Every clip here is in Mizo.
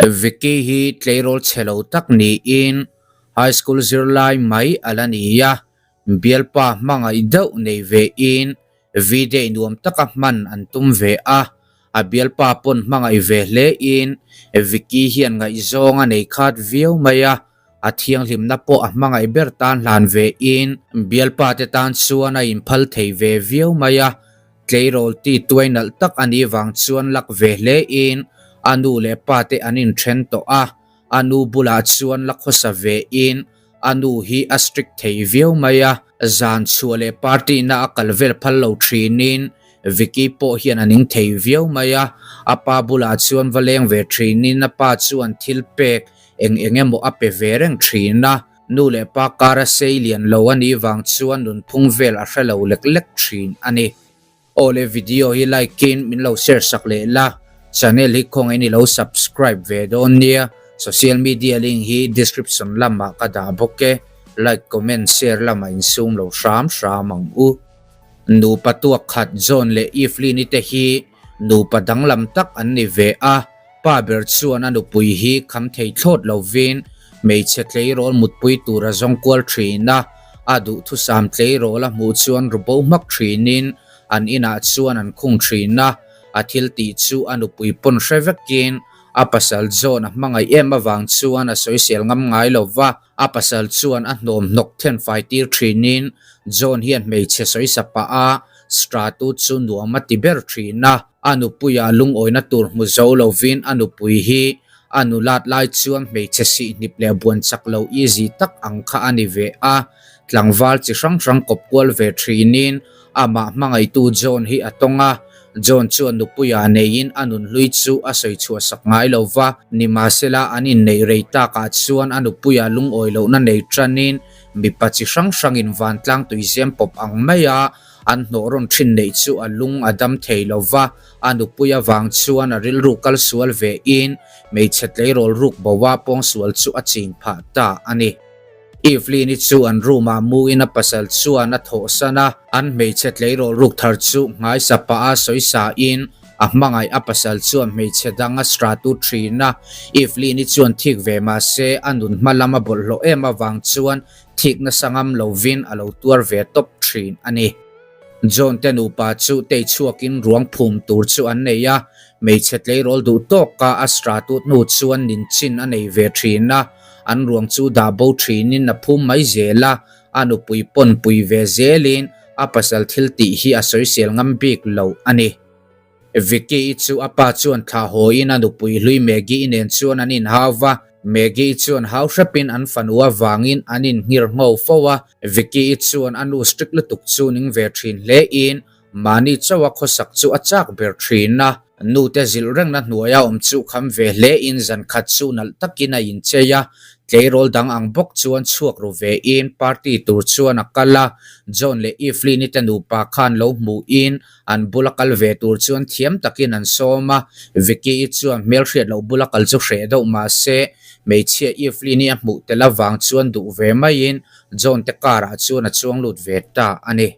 Vicky hi tleirawl chhe lo tak niin high school zirlai mai a la ni a, bialpa hmangaih deuh nei ve in V-day nuam taka hman an tum ve a, a bialpa pawn hmangaih ve hle in Vicky hian ngaihzawng a nei khat viau mai a, a thianghlimna pawh a hmangaih ber tan hlan ve in bialpa te tan chuan a inphal thei ve viau mai a. Tleirawl ti tuai nalh tak a nih vang chuan lak ve hle in a nu leh pa te an inthen tawh a, a nu bulah chuan la khawsa ve in a nu hi a strict thei viau mai a, zan chhuah leh party na a kal vel phal lo thin in Vicky pawh hian a ning thei viau mai a, a pa bulah chuan va leng ve thin in a pa chuan thil pek eng eng emaw a pe ve reng thin a. Nu leh pa kara sei lian lo a nih vang chuan nunphung vel a hre lo lek lek thin a ni. Aw le video hi like in min lo share sak leh la, channel hi khawngaih in i lo subscribe ve dawn nia, social media link hi description lamah ka dah bawk e, like comment share lamah insum lo hram hram ang u. Nupa tuak khat John leh Evelyn-i te hi nupa danglam tak an ni ve a, pa ber chuan a nupui hi kham thei thlawt lovin hmeichhe tleirawl mutpui tur a zawng kual thin a, a duhthusam tleirawl a hmuh chuan ru bo hmak thinin an inah chuan an khung thin a, a thil tih chu a nupui pawn hre vekin a pasal John a hmangaih em avang chuan a sawisel ngam ngai lo va. A pasal chuan a hnawm hnawk then fai tir thinin John hian hmeichhe sawisa pah a, Stratu chu nuam a ti ber thin a. A nupuia lungawina tur hmu zo lovin a nupui hi a nulat lai chuan hmeichhe sihhnip leh buan chak lo easy tak ang kha a ni ve a. Tlangval chi hrang hrang kawp kual ve thinin amah hmangaihtu John hi a tawng a. John chuan nupuia neiin a nunhlui chu a sawi chhuah sak ngai lo va, nimahsela an inneih rei takah chuan a nupuia lungawi lohna nei tanin mipa chi hrang hrangin vantlang tuizem pawp ang maia an hnawh rawn thin neih chu a lung a dam thei lo va, a nupui avang chuan a rilru kal sual vein hmeichhe tleirawl ruk boa pawngsual chu a ching phah ta a ni. Evelyn-i chu an room-ah muin a pasal chuan a thawhsan a, an hmeichhe tleirawl ruk thar chu nghaisa pah a sawi sain a hmangaih a pasal chuan hmeichhe dang a sratu thin a. Evelyn-i chuan thik ve mah se a nun hma lam a bawlhhlawh em avang chuan thik nasa ngam lovin a lo tuar ve tawp thin a ni. John te nupa chu tei chhuakin ruang phum tur chu an nei a, hmeichhe tleirawl duh tawka a sratu hnu chuan ninchin a nei ve thin a. An ruang chu dah bo thinin a phum mai zel a, a nupui pawn pui ve zelin a pasal thil tih hi a sawisel ngam bik lo a ni. Vicky-i chu a pa chuan thlah hawiin a nupui hlui Maggie-i nen chuan an inhau va, Maggie-i chuan hau hrepin an fanu avangin an inhngir ngho fo a, Vicky-i chuan a nu strict lutuk chu ning ve thin hlein Mahni chauha khawsak chu a chak ber thin a. Nute zilh rengna hnuaia awm chu kham ve hle in zan khat chu nalh takin a inchei a. Tleirawl dang ang bawk chuan chhuak ru ve in party tur chuan a kal a. John leh Evelyn-i te nupa khan lo hmuh in an bula kal ve tur chuan thiam takin an sawm a. Vicky-i chuan hmelhriat loh bula kal chu hreh deuh mah se hmeichhia Evelyn-i a hmuh tel avang chuan duh ve maiin John te car ah chuan a chuang lut ve ta a ni.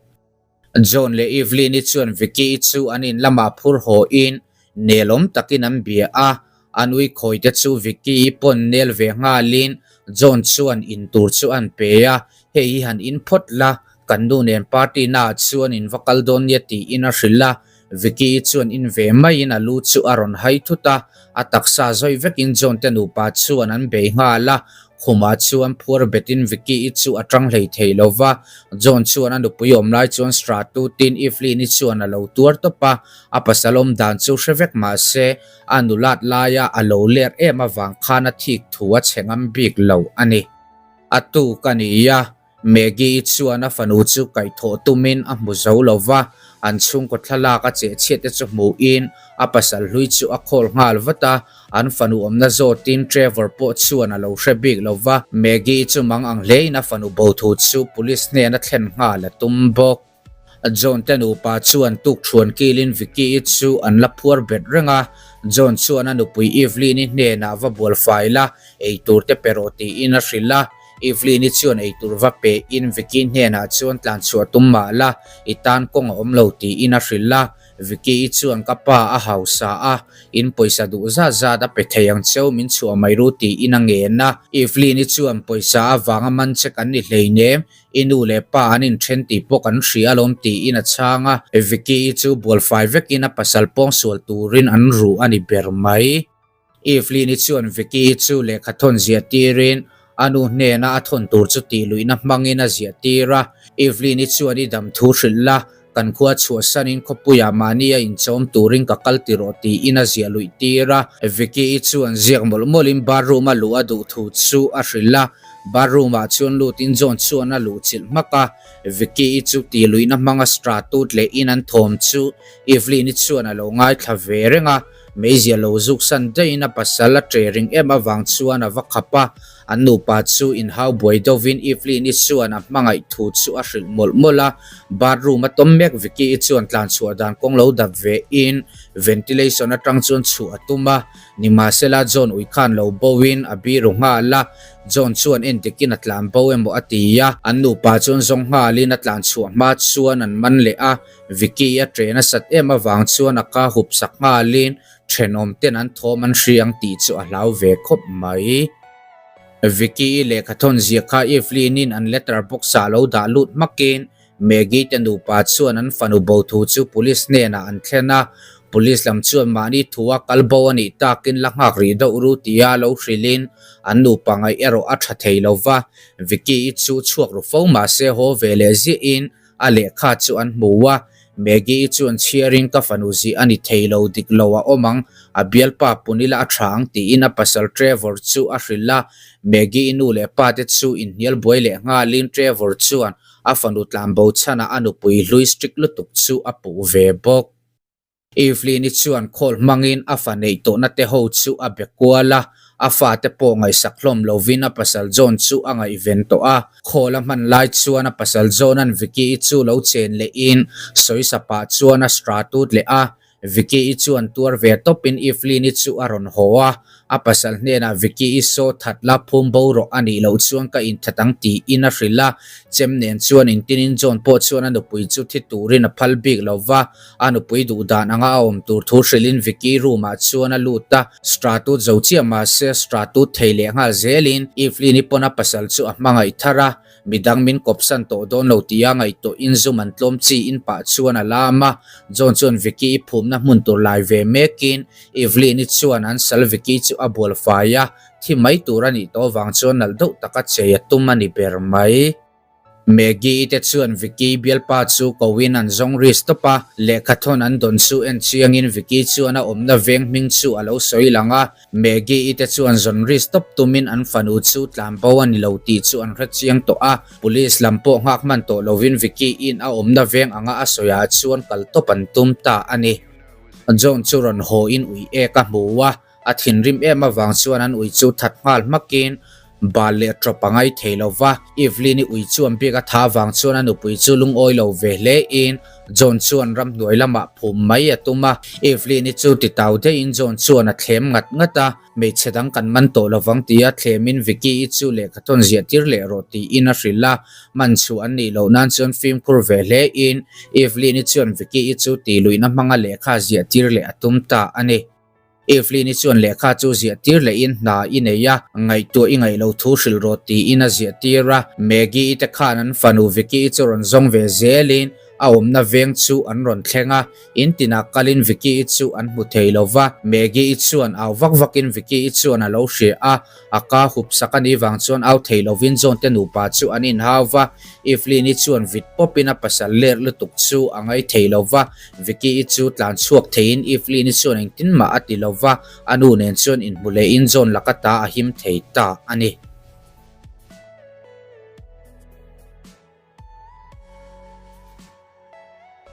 John leh Evelyn-i chuan Vicky-i chu an in lamah phur hawiin nelawm takin an bia a, a nui khawi te chu Vicky-i pawn nel ve nghalin John chuan in tur chu an pe a, hei hi han in phawt la, kan nu nen party naah chuan in va kal dawn nia tiin a hrilh a, Vicky-i chuan in ve maiin a lu chu a rawn hai thut a, a taksa zawi vekin John te nupa chuan an bei nghal a, Khumah chuan phuar betin Vicky-i chu a tang hlei thei lo va, John chuan a nupui awm lai chuan Stratutin Evelyn-i chuan a lo tuar tawp a, a pasal awm dan chu hre vek mah se a nulat laia a lo ler em avang khan a thik thu a chhe ngam bik lo a ni. A tuk a ni a, Maggie-i chuan a fanu chu kaihthawh tumin a hmu zo lo va, an chhungkaw thlalak a chehchhiat te chu hmuhin a pasal hlui chu a call nghal vat a, an fanu awmna zawtin Trevor pawh chuan a lo hre bik lo va, Maggie-i chu mang ang hlein a fanu bo thu chu police hnena thlen nghal a tum bawk. John te nupa chuan tukthuan kilin Vicky-i chu an la phuar bet reng a, John chuan a nupui Evelyn-i hnenah va bual fai la, eitur te pe rawh tiin a hrilh a, Evelyn-i chuan eitur va pein Vicky hnenah chuan tlan chhuah tum mah la, i tan kawng a awm lo tiin a hrilh a. Vicky-i chuan ka pa a hausa a, in pawisa duh zat zat a pe thei ang cheu min chhuah mai ru tiin a ngen a. Evelyn-i chuan pawisa avanga man che kan ni hleinem, i nu leh pa an inthen tih pawh kan hria alawm tiin a chhang a. Vicky-i chu bualfai vekin a pasal pawngsual turin an ruh a ni ber mai. Evelyn-i chuan Vicky-i chu lehkha thawn ziah tirin a nu hnena a thawn tur chu tih luihna hmangin a ziah tir a. Evelyn-i chuan i dam thu hrilh la, kan khua chhuahsanin khawpuiah mahni a inchawm turin ka kal ti rawh tiin a ziah luih tir a. Vicky-i chuan ziak mawlh mawlhin bathroom-a luh a duh thu chu a hrilh a. Bathroom-ah chuan lutin John chuan a luh chilh hmak a. Vicky-i chu tih luihna hmanga stratut lehin an thawm chu Evelyn-i chuan a lo ngaithla ve reng a. Meizia lo zuk san daihin a pasal a ṭe ring em avang chuan a va khap a, an nupa chu inhau buai deuhvin Evelyn-i chuan a hmangaih thu chu a hrilh mawlh mawlh a. Bathroom a tawm mek Vicky-i chuan tlan chhuah dan kawng lo dap ve in ventilation atang chuan chhuah a tum a, nimahsela John ui khan lo bo in a biru nghal a, John chuan endikin a tlan bo emaw a ti a, an nupa chuan zawng nghalin a tlan chhuah hma chuan an man leh a. Vicky a ṭe nasat em avang chuan a ka hup sak nghalin ṭhenawm ten an thawm an hri ang tih chu a hlau ve khawp mai. Vicky-i lehkha thawn ziah kha Evelyn-in an letter box ah lo dah lut hmakin Maggie te nupa chuan an fanu bo thu chu police hnenah an thlen a, police lam chuan mahni thu a kal bo a nih takin la nghak rih deuh ru tia lo hrilhin an nupa ngaih erawh a ṭha thei lo va, Vicky-i chu chhuak ru fo mahse haw ve leh ziahin A lehkha chu an hmu a, Maggie-i chuan chhiarin ka fanu zih a ni thei lo dik lo a awm ang, a bialpa pun ila a tha ang tiin a pasal Trevor chu a hrilh a. Maggie-i nu leh pa te chu inhnial buai leh nghalin Trevor chuan a fanu tlanbo chhanah a nupui hlui strict lutuk chu a puh ve bawk. Evelyn-i chuan khawl hmangin a fa neih tawhna te ho chu a be kual a, a fate pawh ngaihsak hlawm lovin a pasal John chu a ngaihven tawh a. Khawl a hman lai chuan a pasal John-a'n Vicky-i chu lo chen lehin sawisa pah chuan a stratut leh a. Vicky-i chuan tuar ve tawpin Evelyn-i chu a rawn haw a, a pasal hnenah Vicky-i saw that la phum bo rawh a nih loh chuan ka inthat ang tiin a hrilh a. Chem nen chuan intinin John pawh chuan a nupui chu thi turin a phal bik lo va. A nupui duh dan anga a awm tur thu hrilhin Vicky room ah chuan a lut a, Stratut zo chiah mahse Stratut thei leh nghal zelin Evelyn-i pawn a pasal chu a hmangaih thar a, midang min kawpsan tawh dawn lo tia ngaihtuahin zum an tlawm chi in pah chuan a lam a, John chuan Vicky-i phumna hmun tur lai ve mekin Evelyn-i chuan an sal Vicky chu a bual fai a, thi mai tur a nih tawh vang chuan nalh deuh taka chei a tum a ni ber mai. Maggie-i te chuan Vicky bialpa chu koin an zawng ri stop a, lehkha thawn an dawn chu en chiangin Vicky chuan a awmna veng hming chu a lo sawi lang a. Maggie-i te chuan zawn ri stop tumin an fanu chu tlan bo a ni lo tih chu an hre chiang tawh a, police lam pawh nghak hman tawh lovin Vicky-i'n a awmna veng anga a sawiah chuan kal tawp an tum ta a ni. John chu rawn haw in ui ek a hmu a, A thinrim em avang chuan an ui chu that nghal hmakin bal leh tawp a ngai thei lo va. Evelyn-i ui chuan biak a tha avang chuan a nupui chu lungawi lo ve hle in John chuan ramhnuai lamah phum mai a tum a. Evelyn-i chu titau deuhin John chuan a thlem ngat ngat a, hmeichhe dang kan man tawh lovang tia thlemin Vicky-i chu lehkha thawn ziah tir leh rawh tiin a hrilh a. Man chhuah an nih loh nan chuan fimkhur ve hle in Evelyn-i chuan Vicky-i chu tihluihna hmanga lehkha ziah tir leh a tum ta a ni. Evelyn-i chuan lehkha chu ziah tir lehin hna i nei a, ngaihtuah i ngaih loh thu hrilh rawh tiin a ziah tir a. Maggie-i te khan an fanu Vicky-i chu rawn zawng ve zelin a awmna veng chu an rawn thleng a, in tinah kalin Vicky-i chu an hmu thei lo va. Maggie-i chuan au vak vakin Vicky-i chuan a lo hria a, a ka hup sak a nih vang chuan au thei lovin John te nupa chu an inhau va. Evelyn-i chuan vit pawpin a pasal ler lutuk chu a ngai thei lo va. Vicky-i chu tlan chhuak theiin Evelyn-i chuan engtin mah a ti lo va, a nu nen chuan inhmu lehin John laka ta a him thei ta a ni.